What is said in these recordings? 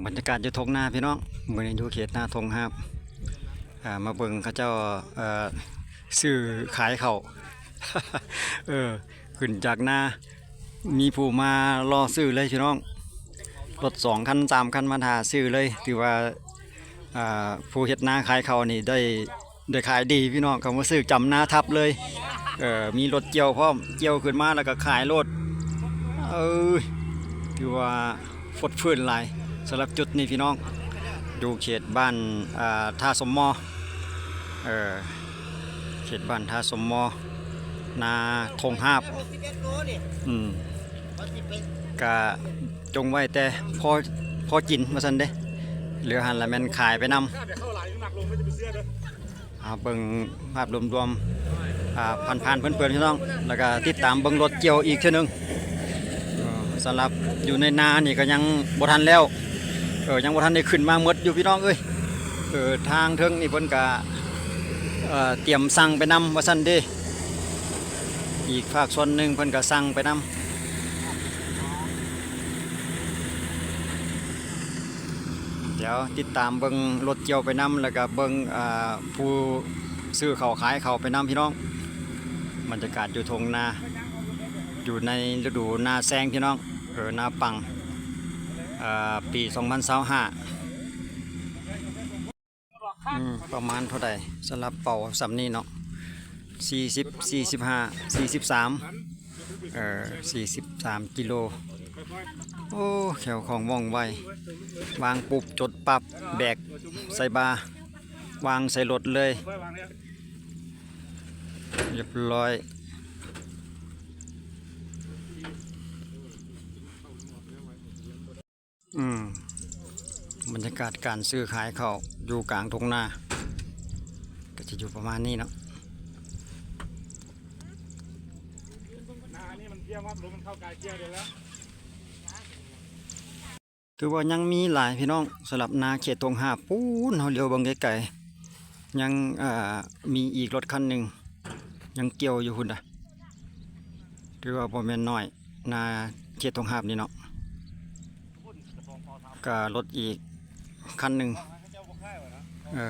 ບັນຍາກາດຢູ່ທົ່ງນາພີ່ນ້ອງ, ມື້ນີ້ຢູ່ເຂດນາທົ່ງຫາບ ອ່າ ມາເບິ່ງເຂົາເຈົ້າ ເອີ ຊື້ຂາຍເຂົ້າ ເອີ ຂຶ້ນຈາກນາ ມີຜູ້ມາລໍຊື້ເລີຍພີ່ນ້ອງ, ລົດສອງຄັນສາມຄັນມາຖ້າຊື້ເລີຍ. ຖືວ່າ ອ່າ ຜູ້ເຮັດນາຂາຍເຂົ້ານີ້ໄດ້ ໄດ້ຂາຍດີພີ່ນ້ອງ, ເຂົາມາຊື້ຈຳນາທັບເລີຍ. ເອີ ມີລົດກ່ຽວພ້ອມ, ກ່ຽວຂຶ້ນມາແລ້ວກໍຂາຍໂລດ. ເອີຍ ຖືວ່າຟົດຟື້ນຫຼາຍສຳລັບຈຸດນີ້ພີ່ນ້ອງ, ຢູ່ເຂດບ້ານ ອ່າ ທ່າສົມມໍ ເອີ ເຂດບ້ານທ່າສົມມໍ ນາທົ່ງຫາບ. ອືມ ກະຈົ່ງໄວ້ແຕ່ພໍ ພໍກິນວ່າຊັ້ນເດ້, ເຫຼືອຫັ້ນລະແມ່ນຂາຍໄປນຳ. ເອົາເບິ່ງພາບລວມໆ ອ່າ ຜ່ານໆເພີນໆ ພີ່ນ້ອງ, ແລ້ວກະຕິດຕາມເບິ່ງລົດກ່ຽວອີກເທື່ອໜຶ່ງ. ເອີ ສຳລັບຢູ່ໃນນານີ້ກໍຍັງບໍ່ທັນແລ້ວ, ເອີ ຍັງບໍ່ທັນໄດ້ຂຶ້ນມາໝົດຢູ່ພີ່ນ້ອງເອີຍ. ເອີ ທາງເທິງນີ້ເພິ່ນກະ ເອີ ຕຽມສັ່ງໄປນຳວ່າຊັ້ນເດ້, ອີກພາກສ່ວນໜຶ່ງເພິ່ນກະສັ່ງໄປນຳ. ດຽວຕິດຕາມເບິ່ງລົດກ່ຽວໄປນຳ ແລ້ວກະເບິ່ງ ອ່າ ຜູ້ຊື້ເຂົ້າຂາຍເຂົ້າໄປນຳພີ່ນ້ອງ. ບັນຍາກາດຢູ່ທົ່ງນາ ຢູ່ໃນລະດູນາແຊງພີ່ນ້ອງ, ເອີ ນາປັງ ອ່າ ປີສອງພັນຊາວຫ້າ. ອືມ ປະມານເທົ່າໃດສຳລັບເປົາສ່ຳນີ້ເນາະ? ສີ່ສິບ ສີ່ສິບຫ້າ ສີ່ສິບສາມ ເອີ ສີ່ສິບສາມກິໂລ. ໂອ້ ແຂ້ວຄ່ອງວ່ອງໄວ, ວາງປຸບຈົດປັບ, ແບກໃສ່ບ່າ, ວາງໃສ່ລົດເລີຍ, ຮຽບຮ້ອຍ. ອືມ ບັນຍາກາດການຊື້ຂາຍເຂົ້າຢູ່ກາງທົ່ງນາ ກໍຈະຢູ່ປະມານນີ້ເນາະ. ນານີ້ມັນພຽມຄັບ ລົມມັນເຂົ້າກາຍກ່ຽວໄດ້ແລ້ວ. ຖືວ່າຍັງມີຫຼາຍພີ່ນ້ອງ, ສຳລັບນາເຂດທົ່ງຫາບ ປູ້ນ ເຮົາຫຼຽວເບິ່ງໄກໆ ຍັງ ເອີ ມີອີກລົດຄັນໜຶ່ງ ຍັງກ່ຽວຢູ່ພຸ້ນນະ. ຖືວ່າບໍ່ແມ່ນນ້ອຍ ນາເຂດທົ່ງຫາບນີ້ເນາະ, ກະລົດອີກຄັນໜຶ່ງ ເອີ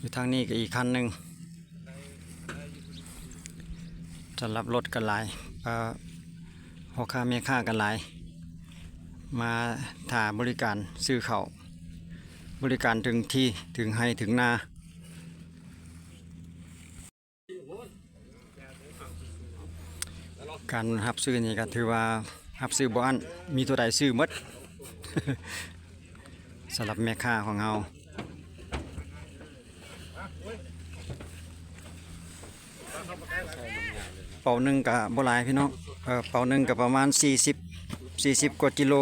ຢູ່ທາງນີ້ກະອີກຄັນໜຶ່ງ. ສຳລັບລົດກະຫຼາຍ ເອີ ພໍ່ຄ້າແມ່ຄ້າກະຫຼາຍ ມາຖ້າບໍລິການຊື້ເຂົ້າ, ບໍລິການເຖິງທີ່ ເຖິງໄຮ່ເຖິງນາ. ການຮັບຊື້ນີ້ກໍຖືວ່າຮັບຊື້ບໍ່ອັ້ນ, ມີເທົ່າໃດຊື້ໝົດ ສຳລັບແມ່ຄ້າຂອງເຮົາ. ເປົາໜຶ່ງກໍບໍ່ຫຼາຍພີ່ນ້ອງ, ເອີ ເປົາໜຶ່ງກໍປະມານສີ່ສິບ ສີ່ສິບກວ່າກິໂລ,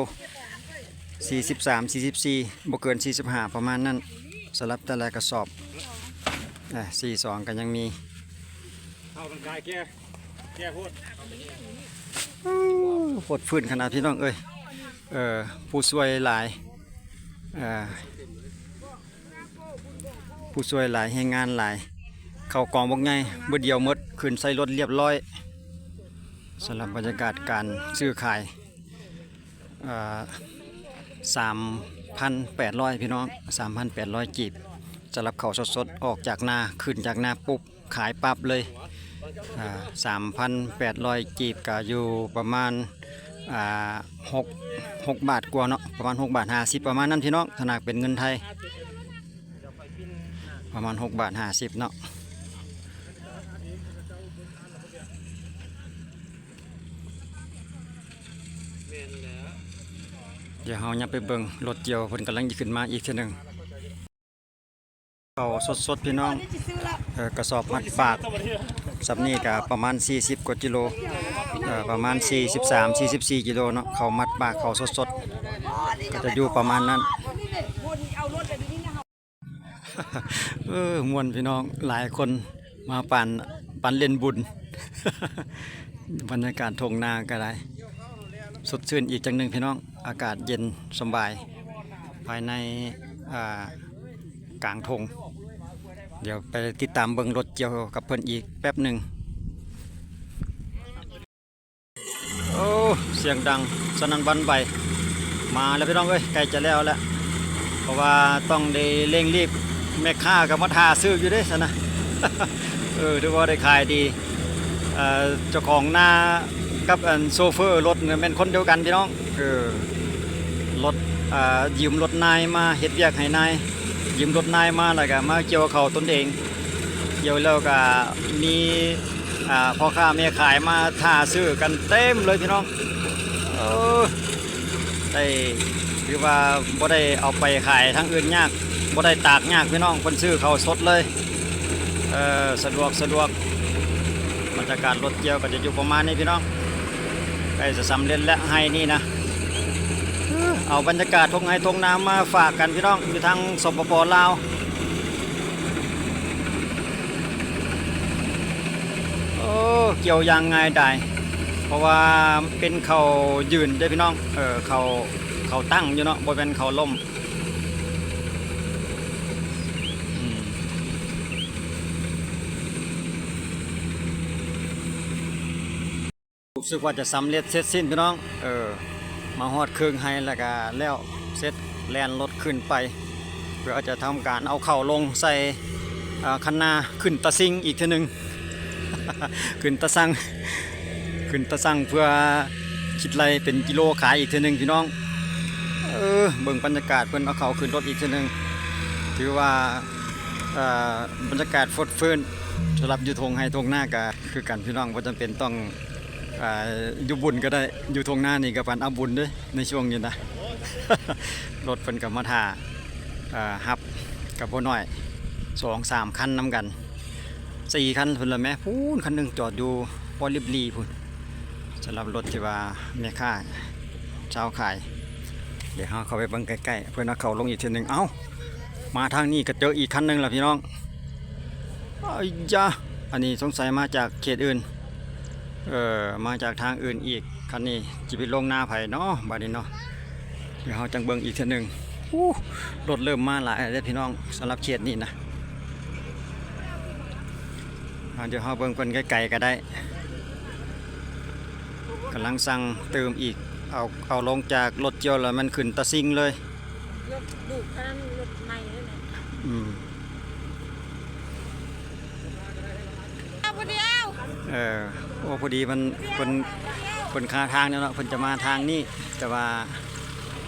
ສີ່ສິບສາມ ສີ່ສິບສີ່ ບໍ່ເກີນສີ່ສິບຫ້າ ປະມານນັ້ນ ສຳລັບແຕ່ລະກະສອບ. ອ່າ ສີ່ສອງກໍຍັງມີ. ເຂົ້າມັນກາຍແກ່ ແກ່ໂພດ ໂພດຟື້ນຂະໜາດພີ່ນ້ອງເອີຍ. ເອີ ຜູ້ຊ່ວຍຫຼາຍ ເອີ ຜູ້ຊ່ວຍຫຼາຍ ແຮງງານຫຼາຍ, ເຂົ້າກອງບັກໃຫຍ່ ບຶດດຽວໝົດ ຂຶ້ນໃສ່ລົດລຽບຮ້ອຍ. ສຳລັບບັນຍາກາດການຊື້ຂາຍ ເອີ ສາມພັນແປດຮ້ອຍ ພີ່ນ້ອງ, ສາມພັນແປດຮ້ອຍກີບ ສຳລັບເຂົ້າສົດໆ ອອກຈາກນາ ຂຶ້ນຈາກນາປຸບ ຂາຍປັບເລີຍ. ອ່າ ສາມພັນແປດຮ້ອຍກີບ ກະຢູ່ປະມານ ອ່າ ຫົກ ຫົກບາດກວ່າເນາະ, ປະມານຫົກບາດຫ້າສິບ ປະມານນັ້ນພີ່ນ້ອງ, ຖ້າຫາກເປັນເງິນໄທ ປະມານຫົກບາດຫ້າສິບເນາະ. ດຽວເຮົາຍັງໄປເບິ່ງລົດກ່ຽວ ເພິ່ນກຳລັງຈະຂຶ້ນມາອີກເທື່ອໜຶ່ງ. ເຂົ້າສົດໆ ພີ່ນ້ອງ, ເອີ ກະສອບມັດປາກສ່ຳນີ້ກະປະມານສີ່ສິບກວ່າກິໂລ, ເອີ ປະມານສີ່ສິບສາມ ສີ່ສິບສີ່ກິໂລເນາະ, ເຂົ້າມັດປາກ ເຂົ້າສົດໆ ກະຈະຢູ່ປະມານນັ້ນ. ເອີ ມ່ວນພີ່ນ້ອງ, ຫຼາຍຄົນມາປານ ປານຫຼິ້ນບຸນ. ບັນຍາກາດທົ່ງນາກໍໄດ້ ສົດຊື່ນອີກຈັກໜຶ່ງພີ່ນ້ອງ, ອາກາດເຢັນສະບາຍ ພາຍໃນ ອ່າ ກາງທົ່ງ. ດຽວໄປຕິດຕາມເບິ່ງລົດກ່ຽວກັບເພິ່ນອີກແປັບໜຶ່ງ. ໂອ້ ສຽງດັງສະໜັ່ນຫວັ່ນໄຫວ. ມາແລ້ວພີ່ນ້ອງເອີຍ ໃກ້ຈະແລ້ວແລ້ວ ເພາະວ່າຕ້ອງໄດ້ເລັ່ງລີບ ແມ່ຄ້າກໍມາຖ້າຊື້ຢູ່ເດ້ຊັ້ນນະ. ເອີ ຖືວ່າໄດ້ຂາຍດີ. ເອີ ເຈົ້າຂອງນາກັບອັນໂຊເຟີລົດນີ້ແມ່ນຄົນດຽວກັນພີ່ນ້ອງ. ເອີ ລົດ ອ່າ ຢືມລົດນາຍມາເຮັດວຽກໃຫ້ນາຍ ຢືມລົດນາຍມາ ແລ້ວກໍມາກ່ຽວເຂົ້າຕົນເອງ. ກ່ຽວແລ້ວກໍມີ ອ່າ ພໍ່ຄ້າແມ່ຂາຍມາຖ້າຊື້ກັນເຕັມເລີຍພີ່ນ້ອງ. ເອີ ໄດ້ ຖືວ່າບໍ່ໄດ້ເອົາໄປຂາຍທາງອື່ນຍາກ ບໍ່ໄດ້ຕາກຍາກພີ່ນ້ອງ ເພິ່ນຊື້ເຂົ້າສົດເລີຍ. ເອີ ສະດວກ ສະດວກ. ບັນຍາກາດລົດກ່ຽວກໍຈະຢູ່ປະມານນີ້ພີ່ນ້ອງ. ໃກ້ຈະສຳເລັດແລ້ວໄຮ່ນີ້ນະ. ເອີ ເອົາບັນຍາກາດທົ່ງໄຮ່ທົ່ງນາມາຝາກກັນພີ່ນ້ອງ ຢູ່ທາງ ສປປ ລາວ. ໂອ້ ກ່ຽວຢ່າງງ່າຍດາຍ ເພາະວ່າເປັນເຂົ້າຢືນເດ້ພີ່ນ້ອງ. ເອີ ເຂົ້າ ເຂົ້າຕັ້ງຢູ່ເນາະ ບໍ່ແມ່ນເຂົ້າລົ້ມ. ອືມ ຮູ້ສຶກວ່າຈະສຳເລັດເສັດສິ້ນພີ່ນ້ອງ. ເອີ ມາຮອດເຄິ່ງໄຮ່ແລ້ວກະແລ້ວ ເສັດ ແລ່ນລົດຂຶ້ນໄປ ເພື່ອຈະທຳການເອົາເຂົ້າລົງໃສ່ ເອີ ຄັນນາ ຂຶ້ນຕາຊິງອີກເທື່ອໜຶ່ງ ຂຶ້ນຕາຊັງ ຂຶ້ນຕາຊັງ ເພື່ອຄິດໄລ່ເປັນກິໂລຂາຍອີກເທື່ອໜຶ່ງພີ່ນ້ອງ. ເອີ ເບິ່ງບັນຍາກາດເພິ່ນເອົາເຂົ້າຂຶ້ນລົດອີກເທື່ອໜຶ່ງ ຖືວ່າ ເອີ ບັນຍາກາດຟົດຟື້ນ ສຳລັບຢູ່ທົ່ງໄຮ່ທົ່ງນາກະຄືກັນພີ່ນ້ອງ ບໍ່ຈຳເປັນຕ້ອງ ອ່າ ຢູ່ບຸນກໍໄດ້ ຢູ່ທົ່ງນານີ້ກໍປານເອົາບຸນເດ້ໃນຊ່ວງນີ້ນະ. ລົດເພິ່ນກໍມາຖ້າ ເອີ ຮັບກໍບໍ່ໜ້ອຍ ສອງສາມຄັນນຳກັນ ສີ່ຄັນພຸ້ນລະແມ້. ພຸ້ນຄັນໜຶ່ງຈອດຢູ່ປໍລິບລີພຸ້ນ ສຳລັບລົດທີ່ວ່າແມ່ຄ້າຊາວຂາຍ. ດຽວເຮົາເຂົ້າໄປເບິ່ງໃກ້ໆ ເພິ່ນເອົາເຂົ້າລົງອີກເທື່ອໜຶ່ງ. ເອົ້າ ມາທາງນີ້ກໍເຈີອີກຄັນໜຶ່ງລະພີ່ນ້ອງ. ເອີຍຢາ ອັນນີ້ສົງໄສມາຈາກເຂດອື່ນ ເອີ ມາຈາກທາງອື່ນອີກ. ຄັນນີ້ຊິໄປລົງນາໃຜເນາະ ບາດນີ້ເນາະ. ດຽວເຮົາຈັ່ງເບິ່ງອີກເທື່ອໜຶ່ງ. ໂອ້ ລົດເລີ່ມມາຫຼາຍແລ້ວເດ້ພີ່ນ້ອງ ສຳລັບເຂດນີ້ນະ. ອ່າ ດຽວເຮົາເບິ່ງເພິ່ນໃກ້ໆກໍໄດ້ ກຳລັງສັ່ງຕື່ມອີກ. ເອົາ ເອົາລົງຈາກລົດກ່ຽວແລ້ວມັນຂຶ້ນຕາຊິງເລີຍ. ລົດດູກຄັນນັ້ນລົດໃໝ່ເລີຍນະ. ອືມ ເອົາຜູ້ດຽວ. ເອີ ໂອ້ ພໍດີມັນ ເພິ່ນ ເພິ່ນຄາທາງແລ້ວເນາະ ເພິ່ນຈະມາທາງນີ້ ແຕ່ວ່າ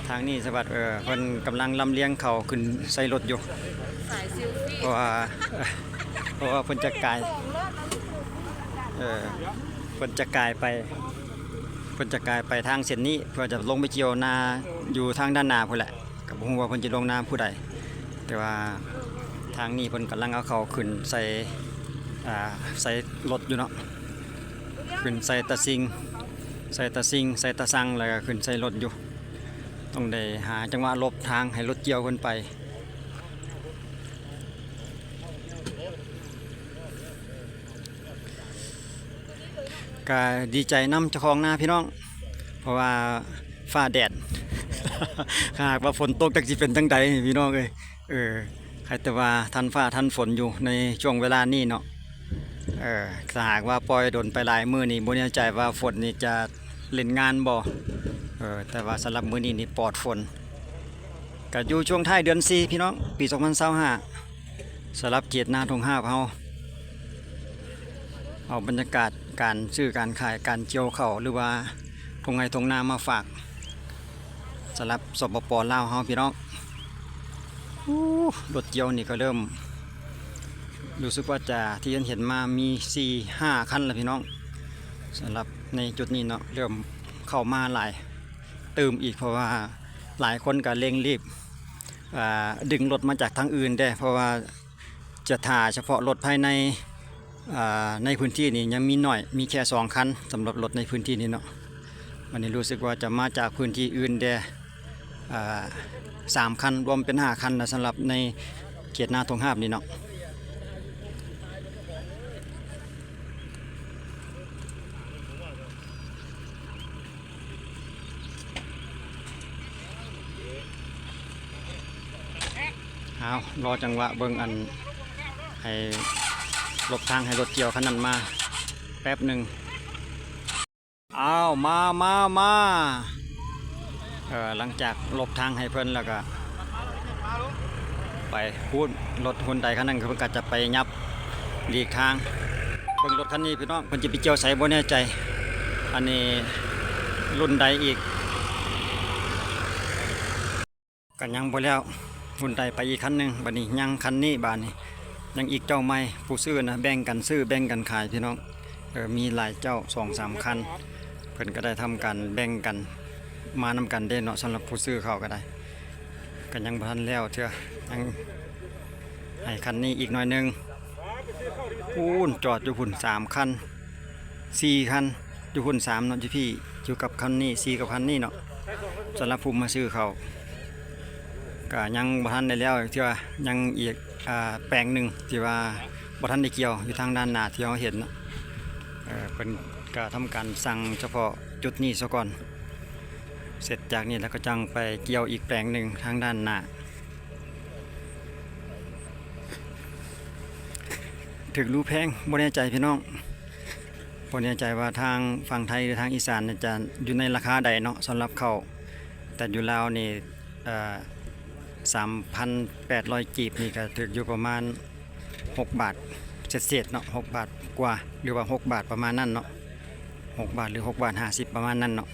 ທາງນີ້ສະບັດ ເອີ ເພິ່ນກຳລັງລຳລຽງເຂົ້າຂຶ້ນໃສ່ລົດຢູ່ ສາຍເຊວຟີ້ ເພາະວ່າ ເພາະວ່າເພິ່ນຈະກາຍ ເອີ ເພິ່ນຈະກາຍໄປ ເພິ່ນຈະກາຍໄປທາງເສັ້ນນີ້ ເພື່ອຈະລົງໄປກ່ຽວນາຢູ່ທາງດ້ານໜ້າພຸ້ນແຫຼະ. ກໍບໍ່ຮູ້ວ່າເພິ່ນຈະລົງນາຜູ້ໃດ ແຕ່ວ່າທາງນີ້ເພິ່ນກຳລັງເອົາເຂົ້າຂຶ້ນໃສ່ ອ່າ ໃສ່ລົດຢູ່ເນາະ ຂຶ້ນໃສ່ຕາຊິງ ໃສ່ຕາຊິງ ໃສ່ຕາຊັງ ແລ້ວກໍຂຶ້ນໃສ່ລົດຢູ່. ຕ້ອງໄດ້ຫາຈັງຫວະຫຼົບທາງໃຫ້ລົດກ່ຽວເພິ່ນໄປ. ກະດີໃຈນຳເຈົ້າຂອງນາພີ່ນ້ອງ ເພາະວ່າຟ້າແດດ ຖ້າຫາກວ່າຝົນຕົກຈັກຊິເປັນຈັ່ງໃດພີ່ນ້ອງເອີຍ. ເອີ ໃຄແຕ່ວ່າທັນຟ້າທັນຝົນຢູ່ໃນຊ່ວງເວລານີ້ເນາະ. ເອີ ຖ້າຫາກວ່າປ່ອຍດົນໄປຫຼາຍມື້ນີ້ ບໍ່ແນ່ໃຈວ່າຝົນນີ້ຈະຫຼິ້ນງານບໍ່. ເອີ ແຕ່ວ່າສຳລັບມື້ນີ້ນີ້ປອດຝົນ ກະຢູ່ຊ່ວງທ້າຍເດືອນສີ່ພີ່ນ້ອງ ປີສອງພັນຊາວຫ້າ ສຳລັບເຂດນາທົ່ງຫາບເຮົາ ເອົາບັນຍາກາດການຊື້ການຂາຍ ການກ່ຽວເຂົ້າ ຫຼືວ່າທົ່ງໄຮ່ທົ່ງນາມາຝາກ ສຳລັບ ສປປ ລາວເຮົາພີ່ນ້ອງ. ໂອ້ ລົດກ່ຽວນີ້ກໍເລີ່ມ ຮູ້ສຶກວ່າຈະ ທີ່ເຫັນໆມາມີສີ່ຫ້າຄັນລະພີ່ນ້ອງ. ສຳລັບໃນຈຸດນີ້ເນາະ ເລີ່ມເຂົ້າມາຫຼາຍຕື່ມອີກ ເພາະວ່າຫຼາຍຄົນກໍເລັ່ງລີບ ອ່າ ດຶງລົດມາຈາກທາງອື່ນແດ່ ເພາະວ່າຈະຖ້າສະເພາະລົດພາຍໃນ ອ່າ ໃນພື້ນທີ່ນີ້ຍັງມີໜ້ອຍ ມີແຄ່ສອງຄັນ ສຳລັບລົດໃນພື້ນທີ່ນີ້ເນາະ. ອັນນີ້ຮູ້ສຶກວ່າຈະມາຈາກພື້ນທີ່ອື່ນແດ່ ອ່າ ສາມຄັນ ລວມເປັນຫ້າຄັນນະ ສຳລັບໃນເຂດນາທົ່ງຫາບນີ້ເນາະ. ເອົາ ລໍຈັງຫວະເບິ່ງອັນ ໃຫ້ຫຼົບທາງໃຫ້ລົດກ່ຽວຄັນນັ້ນມາແປັບໜຶ່ງ. ອ້າວ ມາ ມາ ມາ ເອີ ຫຼັງຈາກຫຼົບທາງໃຫ້ເພິ່ນແລ້ວກໍໄປພຸ້ນ ລົດຮຸ່ນໃດຄັນນັ້ນ ເພິ່ນກໍຈະໄປຫຍັບຫຼີກທາງ. ເບິ່ງລົດຄັນນີ້ພີ່ນ້ອງ ເພິ່ນຈະໄປກ່ຽວໃສບໍ່ແນ່ໃຈ. ອັນນີ້ລຸ້ນໃດອີກ ກໍຍັງບໍ່ແລ້ວ ຮຸ່ນໃດໄປອີກຄັນໜຶ່ງ. ບັດນີ້ຍັງຄັນນີ້ ບາດນີ້ຍັງອີກເຈົ້າໃໝ່ ຜູ້ຊື້ນະ ແບ່ງກັນຊື້ ແບ່ງກັນຂາຍພີ່ນ້ອງ. ເອີ ມີຫຼາຍເຈົ້າ ສອງສາມຄັນ ເພິ່ນກໍໄດ້ທຳການແບ່ງກັນມານຳກັນເດ້ເນາະ. ສຳລັບຜູ້ຊື້ເຂົາກໍໄດ້ ກໍຍັງບໍ່ທັນແລ້ວເທື່ອ ຍັງໃຫ້ຄັນນີ້ອີກໜ້ອຍໜຶ່ງ. ພຸ້ນ ຈອດຢູ່ພຸ້ນສາມຄັນ ສີ່ຄັນ ຢູ່ພຸ້ນສາມເນາະ ຢູ່ພີ້ ຢູ່ກັບຄັນນີ້ ສີ່ກັບຄັນນີ້ເນາະ. ສຳລັບຜູ້ມາຊື້ເຂົ້າ ກະຍັງບໍ່ທັນໄດ້ແລ້ວເທື່ອ ຍັງອີກ ອ່າ ແປງໜຶ່ງທີ່ວ່າບໍ່ທັນໄດ້ກ່ຽວ ຢູ່ທາງດ້ານໜ້າທີ່ເຮົາເຫັນເນາະ. ເອີ ເພິ່ນກະທຳການສັ່ງສະເພາະຈຸດນີ້ສາກ່ອນ ເສັດຈາກນີ້ແລ້ວກໍຈັ່ງໄປກ່ຽວອີກແປງໜຶ່ງທາງດ້ານໜ້າ. ຖືກຫຼືແພງ ບໍ່ແນ່ໃຈພີ່ນ້ອງ ບໍ່ແນ່ໃຈວ່າທາງຝັ່ງໄທ ຫຼື ທາງອີສານນີ້ຈະຢູ່ໃນລາຄາໃດເນາະ ສຳລັບເຂົ້າ. ແຕ່ຢູ່ລາວນີ້ ເອີ ສາມພັນແປດຮ້ອຍກີບນີ້ກໍຖືກຢູ່ປະມານຫົກບາດເສດໆເນາະ ຫົກບາດກວ່າ ຫຼືວ່າຫົກບາດປະມານນັ້ນເນາະ ຫົກບາດ ຫຼື ຫົກບາດຫ້າສິບ ປະມານນັ້ນເນາະ.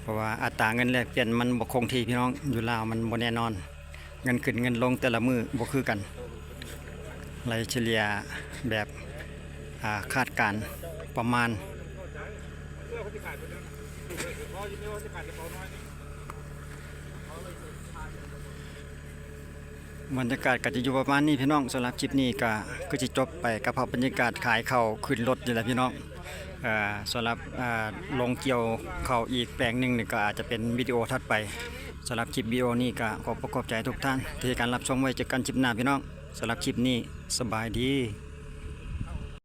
ເພາະວ່າອັດຕາເງິນແລກປ່ຽນມັນບໍ່ຄົງທີ່ພີ່ນ້ອງ ຢູ່ລາວມັນບໍ່ແນ່ນອນ ເງິນຂຶ້ນເງິນລົງແຕ່ລະມື້ບໍ່ຄືກັນ ໄລ່ສະເລ່ຍແບບ ອ່າ ຄາດການປະມານ. ບັນຍາກາດກໍຈະຢູ່ປະມານນີ້ພີ່ນ້ອງ. ສຳລັບຄລິບນີ້ກໍຄືຊິຈົບໄປກັບພາບບັນຍາກາດຂາຍເຂົ້າຂຶ້ນລົດນີ້ແຫຼະພີ່ນ້ອງ. ເອີ ສຳລັບ ເອີ ລົງກ່ຽວເຂົ້າອີກແປງໜຶ່ງນີ້ ກໍອາດຈະເປັນວິດີໂອຖັດໄປ. ສຳລັບຄລິບວິດີໂອນີ້ກໍຂອບພະຄຸນຂອບໃຈທຸກທ່ານທີ່ໃຫ້ການຮັບຊົມ. ໄວ້ເຈີກັນຄລິບໜ້າພີ່ນ້ອງ. ສຳລັບຄລິບນີ້ ສະບາຍດີ.